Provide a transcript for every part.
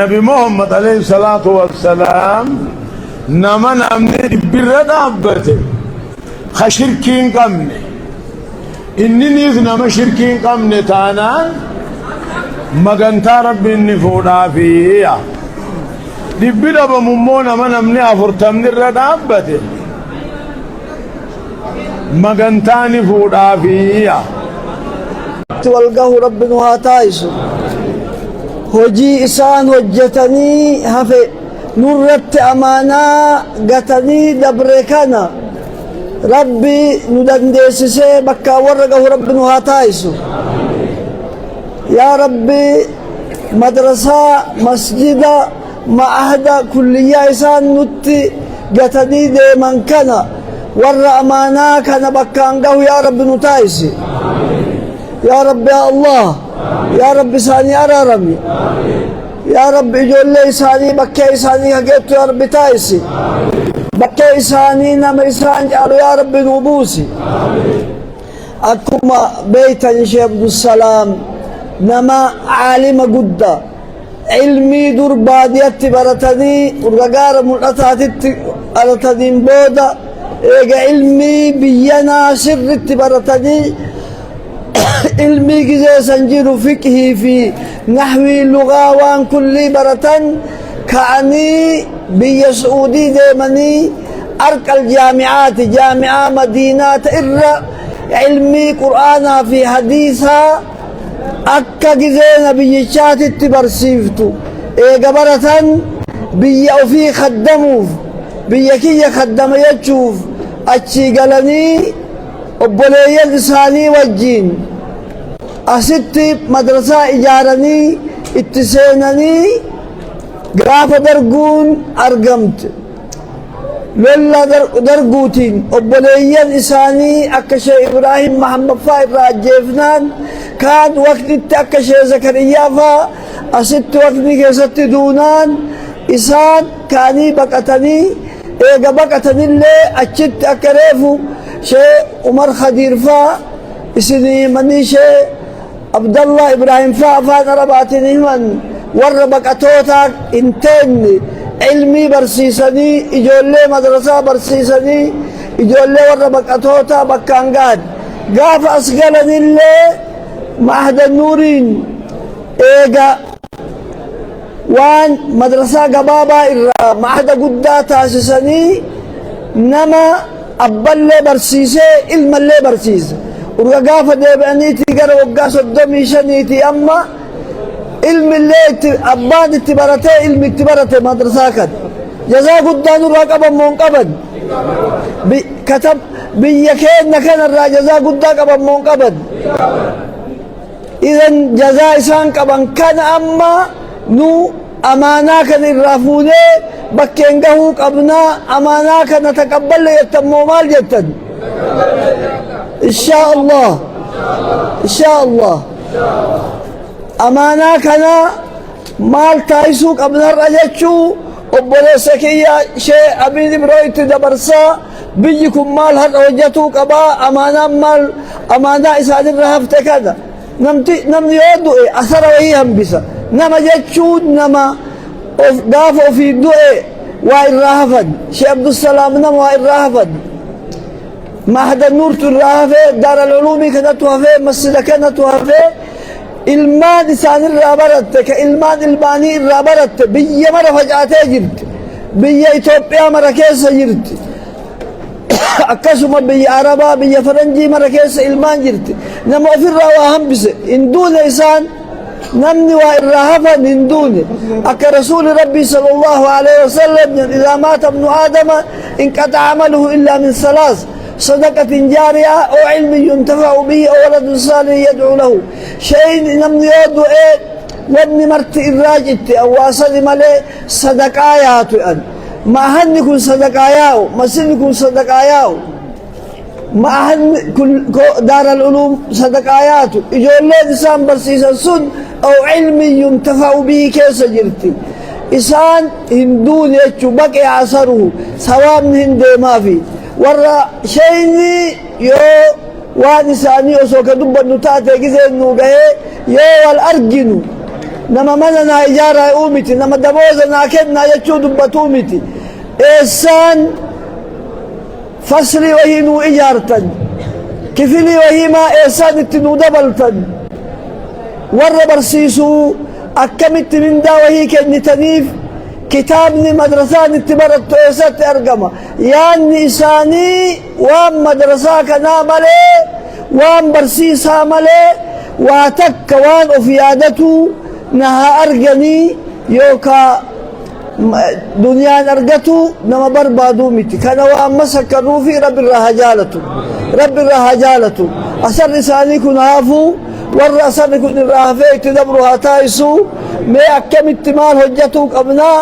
Nabi Muhammad alayhi salaatu wassalaam nama namni dhibbirra dhaabbate ka shirkii hin qabne, inniniis nama shirkii hin qabne taanaan magantaa Rabbiin ni fuudhaafi. Dhibbi dhabamu immoo nama namni 40 irra dhaabbate magantaa ni fuudhaafi. Wal gahu Rabbi nu haa taasisu. Hojii isaan hojjetanii hafe, nurratti amaanaa gatanii dabre kana, Rabbi nu dandeessisee bakka warra gahu Rabbi nu haa taasisu. Yaa Rabbi, madrasaa, masjida, ma'ahda, kulliyyaa isaan nutti gatanii deeman kana, warra amaanaa kana bakkaan gahu yaa Rabbi nu taasisi. Yaa Rabbi, yaa Allah, yaa Rabbi, isaanii araarami. Yaa Rabbi, ijoollee isaanii bakkee isaanii hageettu yaa Rabbi taasisi. Bakkee isaanii nama isaan caalu yaa Rabbi nuu buusi. Akkuma beeytan, Sheekh Abdusalaam nama caalima guddaa, ilmii dur baadiyatti baratanii urga gaara mul'ataatitti barataniin booda, eega ilmii biyyanaa sirritti baratanii, ilmii gizee san jiru, fiqhii fi naxwii, lugaa, waan kullii baratan, ka'anii biyya Su'uudii deemanii arqal jaami'aati, jaami'aa Madiinaa ta irra ilmii Qur'aanaa fi hadiisaa akka gizee nabiyyichaatitti barsiiftu eega baratan, biyya ofii kaddamuuf, biyya kiyya kaddama jechuuf achii galanii, obboleeyyan isaanii wajjiin asitti madrasaa ijaaranii itti seenanii, gaafa darguun argamte, lolla darguutiin obboleeyyan isaanii akka Shee Ibraahim Mahammad faa irraa ajjeefnaan, kaan waqtitti akka Shee Zakariyaa faa asitti waqtii keessatti duunaan, isaan kaanii baqatanii, eega baqatanillee achitti akka reefu Shee Umar Khadiir faa isinii himanii, Shee Abdallah Ibraahim faa afaan Arabaatiin himan, warra baqatootaa hin teenne ilmii barsiisanii, ijoollee madrasaa barsiisanii, ijoollee warra baqatootaa bakkaan gahan. Gaafa as galanillee Ma'ahda Nuuriin eega waan madrasaa gabaabaa irraa ma'ahda guddaa taasisanii, nama abballee barsiisee ilmallee barsiise. Urga gaafa deebi'aniitii gara waggaa 35ti amma ilmillee itti abbaan itti baratee ilmi itti barate madrasaa kan. Jazaa guddaa nurraa qaban moo hin qaban? Katab biyya keenya kanarraa jazaa guddaa qaban moo hin qaban? Idan jazaa isaan qaban kana amma nu amaanaa kana irraa fuunee bakkeen gahuu qabnaa. Amaanaa kana taqabballe jettan moo maal jettan? Inshaa Allah, inshaa Allah. Amaanaa kana maal taasisuu qabnarra jechuu obboleessa kiyya Shee Amiin Ibroo itti dabarsaa. Biyyi kun maal har'a hojjetuu qabaa? Amaanaan maal, amaanaa isaanirra hafte kana? Namti namni yoo du'e asara wayii hambisa. Nama jechuun nama of gaafa ofii du'e waa irraa hafan. Shee Abdusalaam nama waa irraa hafan. Mahda Nuurtu irraa hafee, Daaral Uluumii kanatu hafee, masjida kanatu hafee, ilmaan isaanirraa baratte, ka ilmaan ilmaanii irraa baratte biyya mara facaatee jirti. Biyya Itoophiyaa mara keessa jirti. Akkasuma biyya Arabaa, biyya Faranjii mara keessa ilmaan jirti. Nama ofirraa waa hambise hin duune isaan. Namni waa irraa hafan hin duune. Akka Rasuuli Rabbii sallallahu alaihi wasallam jedhan, إذا مات ابن آدم انقطع عمله إلا من ثلاث: صدقة جارية أو علم ينتفع به أو ولد صالح يدعو له. شيء namni yoo du'e wanni marti irraa jitti awwaasani malee sadaqaa yaatu jedhan. Ma'ahanni kun sadaqaa yaa'u, masjidni kun sadaqaa yaa'u, ma'ahanni kun Daaral Uluum sadaqaa yaatu, ijoolleen isaan barsiisan sun أو علم ينتفع به keessa jirti. Isaan hin duune jechuu, بقي أثره, sawaabni hin deemaafi. Warra shayni yoo waan isaanii osoo ka dubbannu taate gizeen nuu gahee yoo wal arginu Nama mana naa ijaaraa je'uu miti. Nama damooza naa kennaa jechuu dubbatuu miti. Eessaan faslii wahii nuu ijaartan? Kifilii wahii maa eessaan itti nuu dabaltan? Warra barsiisuu akkamitti mindaa wahii kennitaniif? Kitaabni madrasaan itti barattu eessatti argama? Yaanni isaanii waan madrasaa kanaa malee, waan barsiisaa malee waa takka waan of yaadatuu na haa arganii yookaa duniyaan argatuu nama barbaaduu miti. Kana waan masakkarruufi Rabbi irraa haa jaalatu. Rabbi irraa haa jaalatu. Asarri isaanii kun haafuu warra asarri kun irraa hafee itti dabru haa taasisu. Mee akkamitti maal hojjatuu qabnaa?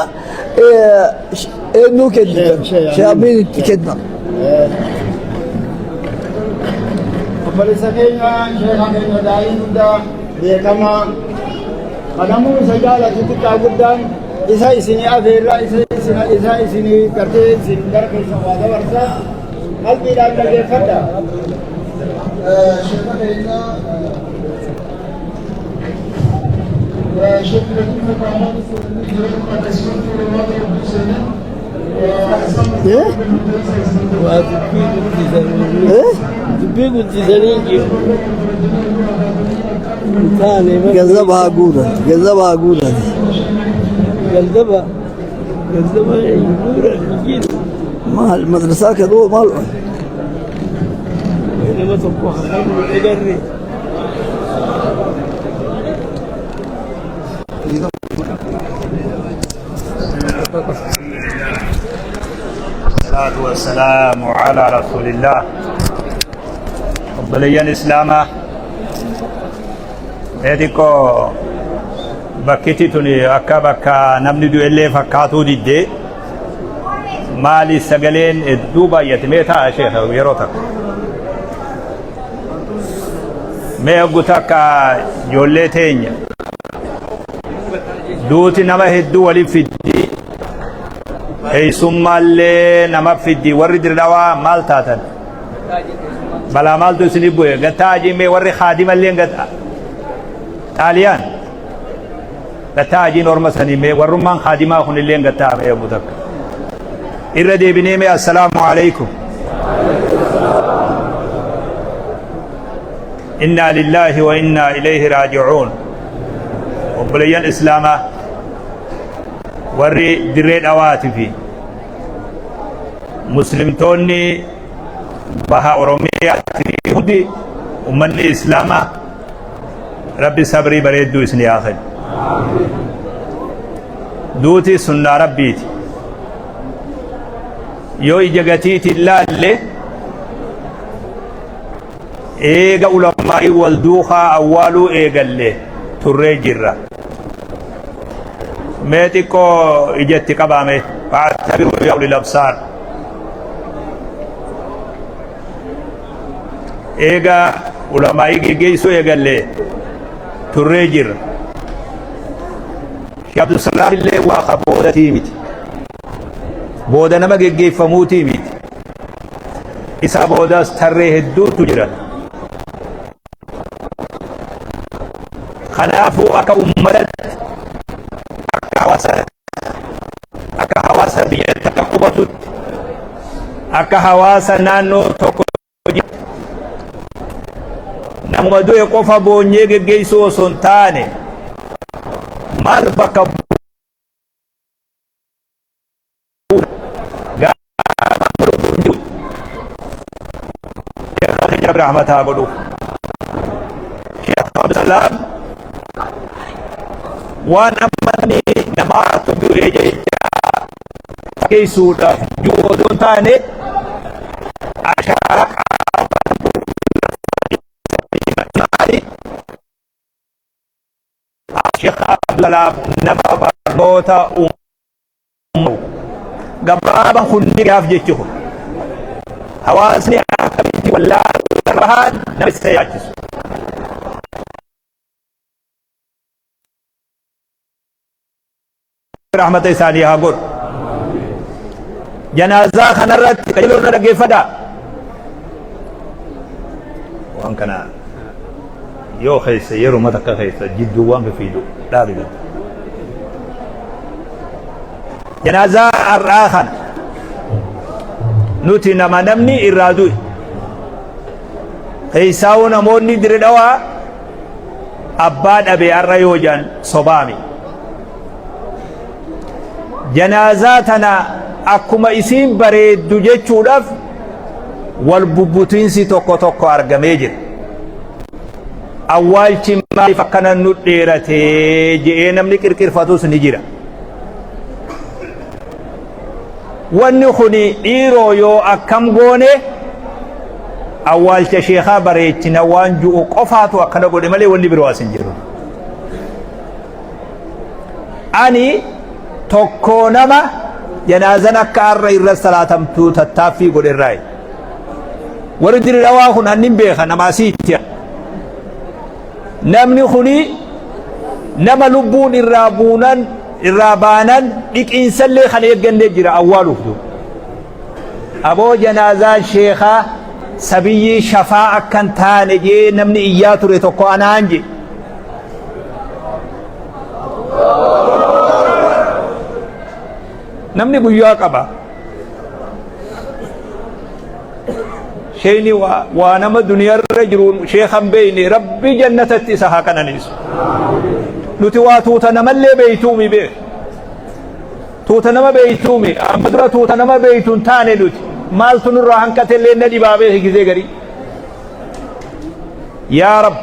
Eenyuu kennitan? Sheekh Amiin itti kenna. Obboleessa keenya sheeka keenya daa'ii guddaa beekamaa kanamuu isa jaalatu xiqqaa guddaan isa isinii afeerra isa isin isa isinii gartee isin gara keessa waa dabarsa qalbiidhaan dhaggeeffadha. Sheeka keenya Sheekh Latiif Qaamaan akkasumas ulamoota hedduu seenan Eh? Waa dubbii guddisanii dubbii guddisanii jiru. Hin taane malee. Ganzaba haa guuran. Ganzaba haa guuran. Ganzaba ganzaba hin guuran hin jiru. Maal madrasaa kan oo maal Nama tokko hafan agarre. الصلاة والسلام على رسول الله obboleeyyan islaamaa mee xiqqoo bakkiti tuni akka bakka namni du'ellee fakkaatuu diddee maali sagaleen hedduu baay'ate mee ta'a sheekha yeroo takka mee hoggu takka ijoollee teenya Duuti nama hedduu waliin fiddi. Eessummaallee nama fiddi. Warri dirdhawaa maal taatan? Balaa maaltu isinii bu'e? Gattaa ajiin mee warri haadimallee gatta. Xaaliyaan. Gattaa ajiin orma sanii mee warrummaan haadimaa kunillee gattaa mee eegu takka. Irra deebinee mee assalaamu alaikum. Innaa lillaahi wa innaa ilayhi raaji'uun. Obboleeyyan Islaamaa warri dirree dhawaati fi muslimtoonni baha Oromiyaatti fi hundi ummanni Islaamaa Rabbi sabrii bareedduu isin haa kennu. Duuti sunnaa Rabbiiti. Yoo ija gatiitiin laalle Eega ulamaa'iin wal duukaa awwaaluu eegalle turree jirra. Mee xiqqoo ija itti qabaa mee. Fa'atabiru yaa ulil absaar. Eega ulamaa'ii geggeessuu eegalle turree jirra. Sheekh Abdusalaam illee waa ka boodatii miti. Booda nama geggeeffamuutii miti. Isa boodas tarree hedduutu jira. Kanaafuu akka ummatatti, akka hawaasa akka hawaasa biyya takka qubatutti, akka hawaasa naannoo tokko namuma du'e qofa boonyee geggeessuu osoo hin taane maal bakka Rahmata haa godhuuf. Sheekh Abdusalaam waan ammani namaatu du'e jecha fakkeessuudhaaf jiru osoo hin taane ashaaraa qaama Sheekh Abdusalaam nama barnoota uumu gabaaban kun ni gaaf jechi kun hawaasni akkamitti wallaalu bahaan nama isa yaachisu. Rahmata isaanii haa godhu. Janaazaa kanarratti qajeeloo na dhaggeeffadhaa. Waan kana yoo keessa yeruma takka keessa jidduu waan fifiidu dhaabi gad. Janaazaa har'aa kana nuti nama namni irraa du'e keessaa'uu namoonni Dire Dhawaa abbaa dhabe har'a yoo jedhan sobaami. Janaazaa tana akkuma isiin bareeddu jechuudhaaf wal bubbutiinsi tokko tokko argamee jira. Awwaalchi maaliif akkana nu dheerate je'ee namni qirqirfatus ni jira. Wanni kuni dhiiroo yoo akkam goone awwaalcha sheekaa bareechina waan ju'u qofaatu akkana godhe malee wanni biroo as hin jiru. Ani tokkoo nama janaazan akka har'a irra salaatamtu tattaaffii godhe irraayi. Warri Dirre Dhawaa kun annin beeka nama asiitti. Namni kuni nama lubbuun irraa buunan irraa baanan dhiqiinsallee kan eeggannee jira awwaaluuf duuba. Aboo janaazaan sheekaa sabiyyii shafaa akka hin taane jee namni iyyaa ture tokko anaan jee. Namni guyyaa qaba. Sheeyni waa nama duniyarra jiruun sheekha hin beeyne rabbi jannatatti isa haa qananiisu. Nuti waa tuuta namallee beeytuumi beek. Tuuta nama beeytuumi amma dura tuuta nama beeytu hin taane nuti maaltu nurraa hanqatellee na dhibaa beeki gizee garii. Yaa Rabbi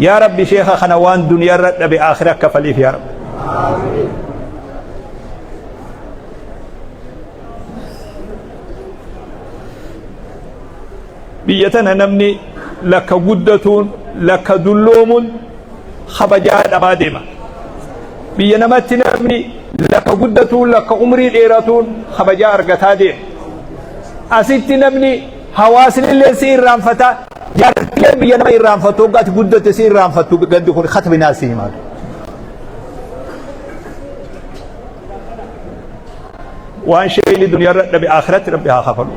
Yaa Rabbi sheekha kana waan duniyarra dhabe aakhira kafaliif yaa Rabbi. Biyya tana namni lakka guddatuun lakka dulloomuun kabajaa dhabaa deema. Biyya namatti namni lakka guddatuun lakka umrii dheeratuun kabajaa argataa deema. Asitti namni hawaasni illee si irraanfata. Jaartileen biyya nama irraanfattu hoggaa ati guddatte si irraanfattu gandi kun katbinaa si himaa. Waan sheeyni duniyaarra dhabe akhiratti rabbi haa kafalu.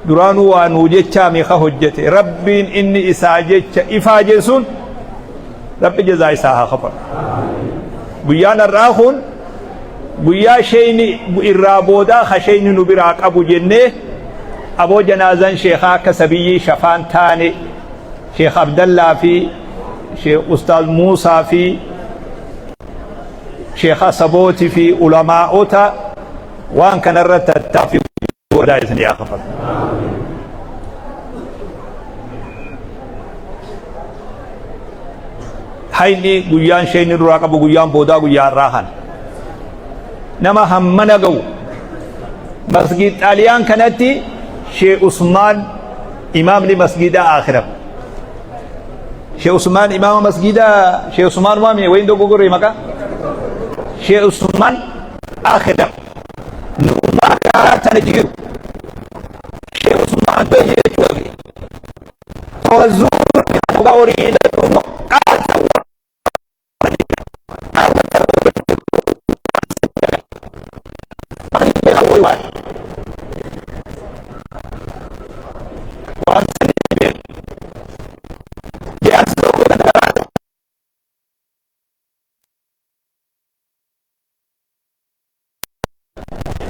Duraanuu waa nuu jechaa meeqa hojjete rabbiin inni isaa jecha ifaaje sun rabbi jazaa isaa haa kafalu. Guyyaan har'aa kun guyyaa sheeyni irraa boodaa ka sheeyni nu biraa qabu jennee aboo janaazaan sheekaa akka sabiyyii shafaan taane Sheekh Abdallaa fi Sheekh Ustaaz Muusaa fi Sheekh Asabooti fi ulamaa'ota waan kanarra tattaaffii godhaa isin yaa kafalu. Hayni guyyaan sheeyni duraa qabu guyyaan boodaa guyyaa irraa kana. Nama hammana ga'u masgiid xaaliyaan kanatti Sheekh Usmaan imaamni masgiidaa aakhira. Sheekh Usmaan imaama masgiidaa Sheekh Usmaan maami wayin dogoggoree maqaa Sheekh Usmaan aakhira. Numaa garaa tana jiru Sheekh Usmaan jechuudha. Toora zuura horii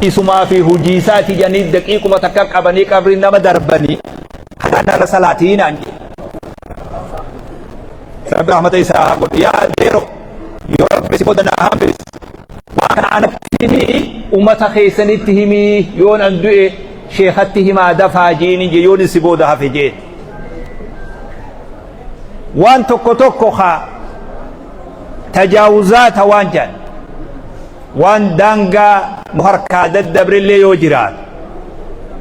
Isumaa fi hujii isaati jedhanii daqiiquma takka qabanii qabrii nama darbanii kanarra salaatii naan jedhe. Rabbi rahmata isaa haa godhu yaa deero yoo rabbi si booda naa hambis waan kana anatti himii ummata keessanitti himii yoon an du'e sheekatti himaa dafaa jeeni je yoon si booda hafe jeen. Waan tokko tokko haa tajaawuzaata waan jedhan Waan daangaa nu harkaa daddabrellee yoo jiraate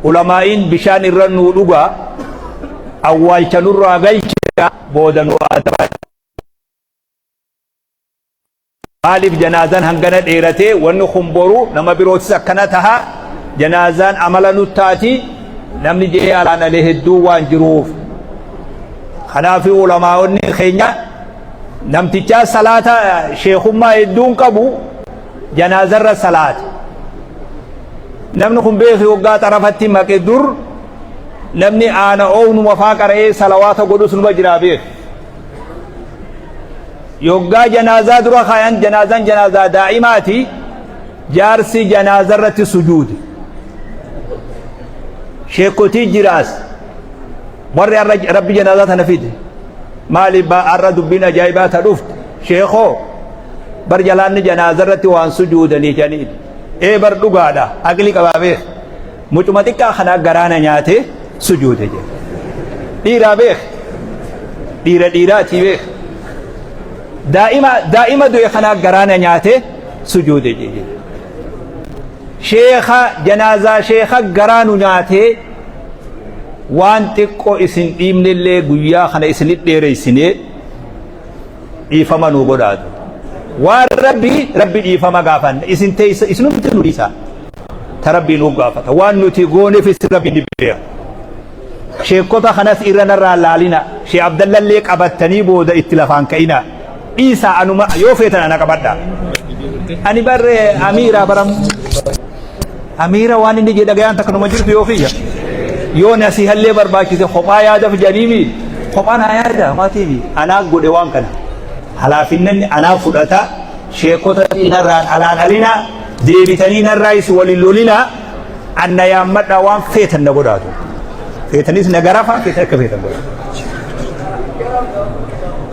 ulamaa'iin bishaan irra nuu dhugaa awwaalcha nurraa galchaa booda nu adabaa. Maaliif janaazaan hangana dheeratee wanni kun boru nama birootis akkana taha janaazaan amala nuttaati namni je'ee alaan alee hedduu waan jiruuf. Kanaaf ulamaa'onni keenya Namtichaa salaata sheekummaa hedduun qabu janaazarra salaate. Namni kun beeki waggaa xarafatti maqe dur namni aana oownuma faa qara'ee salawaata godhus numa jiraa beeki. Yoggaa janaazaa dura kaayan, janaazaan janaazaa daa'imaati, jaarsi janaaza irratti sujuude. Sheekotii jiraas warri har'a Rabbi janaazaa tana fide maali? Har'a dubbiin ajaa'ibaa ta dhufte, sheekoo bar jalaanni janaaza irratti waan sujuudanii jedhaniin. Ee bar dhugaadha, aqli qabaa beek, mucuma xiqqaa kanaa garaana nyaate sujuude jedhe. Dhiiraa beek, dhiira dhiiraatii beek, daa'ima daa'ima du'e kanaa garaana nyaate sujuude jedhe. Sheekha janaazaa sheekha garaanu nyaatee waan xiqqoo isin dhiibnellee guyyaa kana isinit dheereysinee dhiifama nuu godhaatu. Waan Rabbi Rabbi dhiifama gaafanna, isin teessa isinumti nu dhiisa, ta Rabbii nuu gaafata waan nuti gooneef isin Rabbi ni beeka. Sheekota kanas irra narraa laalina, Shee Abdallallee qabattanii booda itti lafaan ka'ina, dhiisaa, anuma yoo feetan ana qabadha. Ani barre amiira baram amiira waan inni jedha gayaan takka numa jirtu yoo kiyya yoo nasihallee barbaachise kophaa yaadaf jedhaniimi kophaa naa yaada maatiimi anaa godhe waan kana halaafinnanni anaa fudhata. Sheekota narraan alaan alina deebitanii narraayis walin lolina, anna yaammadhaa waan feetan na godhaatu, feetanis na garafa, feetan akka feetan godha.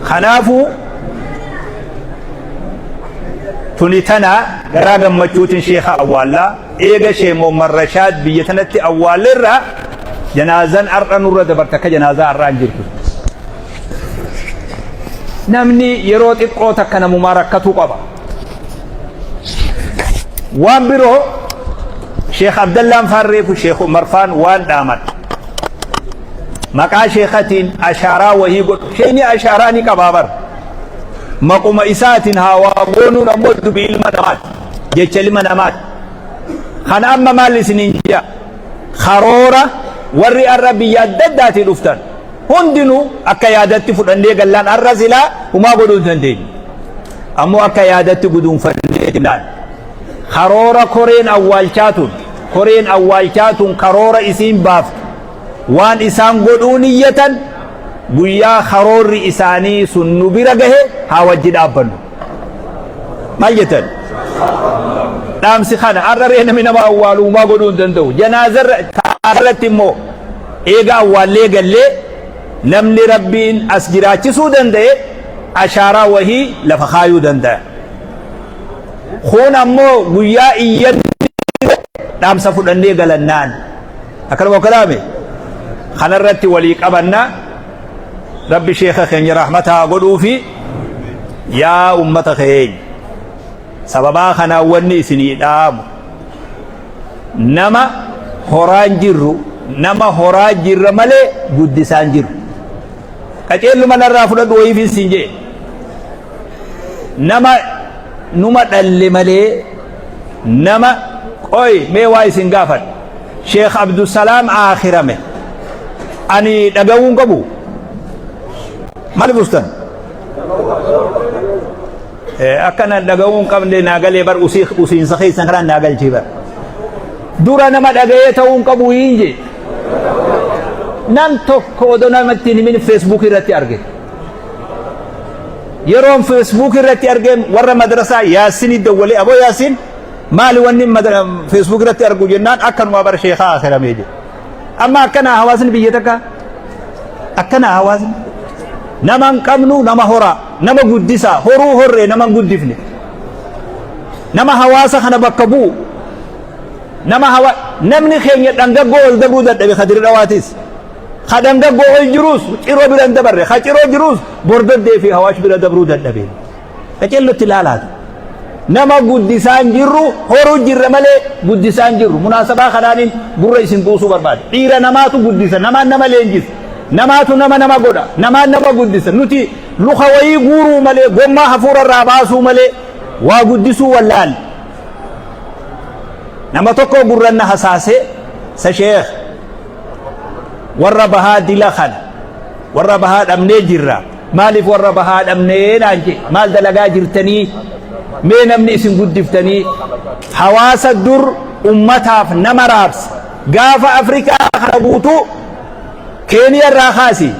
Kanaafuu tuni tana garaa gammachuutiin sheeka awwaallaa eega shee Mohammad Rashaad biyya tanatti awwaalleerra janaazan har'a nurra dabarte akka janaazaa har'aa hin jirtu. Namni yeroo xiqqoo takka namumaa rakkatuu qaba. Waan biroo Sheekh Abdallaan Faarreefu Sheekh Umar Faan waan dhaaman. Maqaa sheekatiin ashaaraa wahii godhu. Sheekni ashaaraa ni qabaa bar. Maquma isaatiin haa waa goonuun ammoo dubbii ilma namaati. Jecha ilma namaati. Kana amma maal isiniin jea? Karoora warri har'a biyya adda addaatii dhuftan hundinuu akka yaadatti fudhannee gallaan har'a silaa humaa godhuu hin dandeenyu. Ammoo akka yaadatti guduunfannee jennaan. Karoora koreen awwaalchaa tun karoora isiin baaftu, waan isaan godhuu niyyatan, guyyaa karoorri isaanii sun nu bira gahe haa wajji dhaabbannu. Maal jettan? Dhaamsi kana har'a ree namni nama awwaalu humaa godhuu hin danda'u. Janaazarra irratti immoo eega awwaallee gallee namni Rabbiin as jiraachisuu danda'e ashaaraa wahii lafa kaayuu danda'a. Kun ammoo guyyaa iyyanni dhaamsa fudhannee galannaan. Akkanuma kalaame kanarratti walii qabanna. Rabbi sheeka keenya rahmata haa godhuufi. Yaa ummata keenya, sababaa kanaan wanni isinii dhaamu, nama horaan jirru, nama horaa jirra malee guddisaan jirru. Qaceelluma narraa fudhadhu wayiifin siin jee, nama numa dhalle malee nama qoy mee waa isin gaafadha. Sheekh Abdusalaam aakhirame ani dhaga'uun qabu maaliif ustan? Akkana dhaga'uu hin qabne naa galee bar, usiinsa keessan kanaan naa galchee bar. Dura nama dhaga'ee ta'uu hin qabu hin jee. Nam tokko odoo namatti hin himin Facebook irratti arge. Yeroon Facebook irratti arge warra madrasaa Yaasinii dawwalee, "Aboo Yaasin, maali wanni Facebook irratti argu?" jennaan, "Akkanuma bara sheekaa akhiramee" jedhe. Amma akkana hawaasni biyya takka, akkana hawaasni. Nama hin qabnu, nama horaa, nama guddisaa, horuu horree nama hin guddifne. Nama hawaasa kana bakka bu'u. Nama hawa namni keenya dhangaggoo ol dabruu dadhabe ka Dirdhawaatis. Ka dhangaggoo ol jiruus Ciroo bira hin dabarre, ka Ciroo jiruus Bordoddee fi Hawaash bira dabruu dadhabe. Qaceellotti ilaalaatu. Nama guddisaa hin jirru, horuu jirra malee guddisaa hin jirru. Munaasabaa kanaaniin gurra isin buusuu barbaada. Dhiira namaatu guddisa, namaan nama leenjisa. Namaatu nama nama godha, namaan nama guddisa. Nuti luka wayii guuruu malee, gommaa hafuura irraa baasuu malee waa guddisuu wallaalle. Nama tokko gurranna hasaasee sa sheekh warra bahaa dila kana warra bahaa dhabnee jirra. Maaliif warra bahaa dhabnee naan jee, maal dalagaa jirtanii, mee namni isin guddiftanii hawaasa dur ummataaf nama raabsa gaafa Afrikaa kana guutuu Keeniyaa irraa kaasi.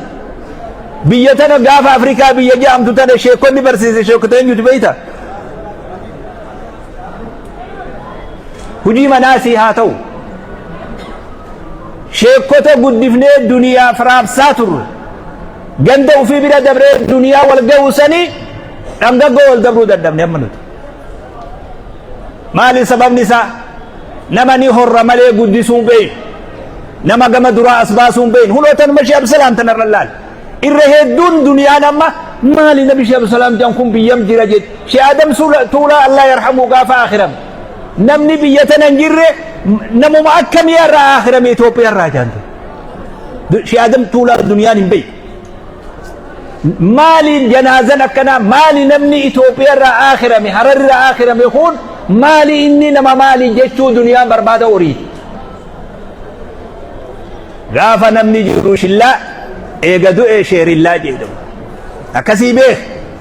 Biyya tana gaafa Afrikaa biyya jedhamtu tana sheekonni barsiise sheekota eenyuti beeyta? Hujii manaasii haa ta'u. Sheekota guddifnee duniyaaf raabsaa turre. Ganda ufii bira dabree duniyaa wal ga'uu sanii dhangaggoo wal dabruu dadhabne amma nuti. Maali sababni isaa? Nama ni horra malee guddisuu hin beeynu. Nama gama duraa as baasuu hin beeynu. Hunoo tanuma Shee Abdusalaam tanarra laal. Irra hedduun duniyaan amma maali nabi Shee Abdusalaam jedhan kun biyyam jira jedhe. Shee Adam Tuulaa Allah yarhamuu gaafa aakhirame. Namni biyya tana hin jirre namuma akkamii irraa aakhirame Itoophiyaa irraa jaante. Shee Adam Tuulaa duniyaan hin beeytu. Maali janaazan akkanaa maali namni Itoophiyaa irraa aakhirame Harar irraa aakhirame kun maali inni nama maali jechuu duniyaan barbaada horii. Gaafa namni jiru shillaa eega du'e sheerillaa jedhamu. Akkasii beek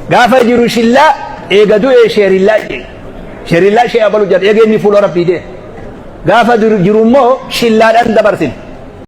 gaafa jiru shillaa eega du'e sheerillaa jedhu. Sheerillaa shee abalu jedha eega inni fuula rabbii deema. Gaafa jiru immoo shillaadhaan dabarsine.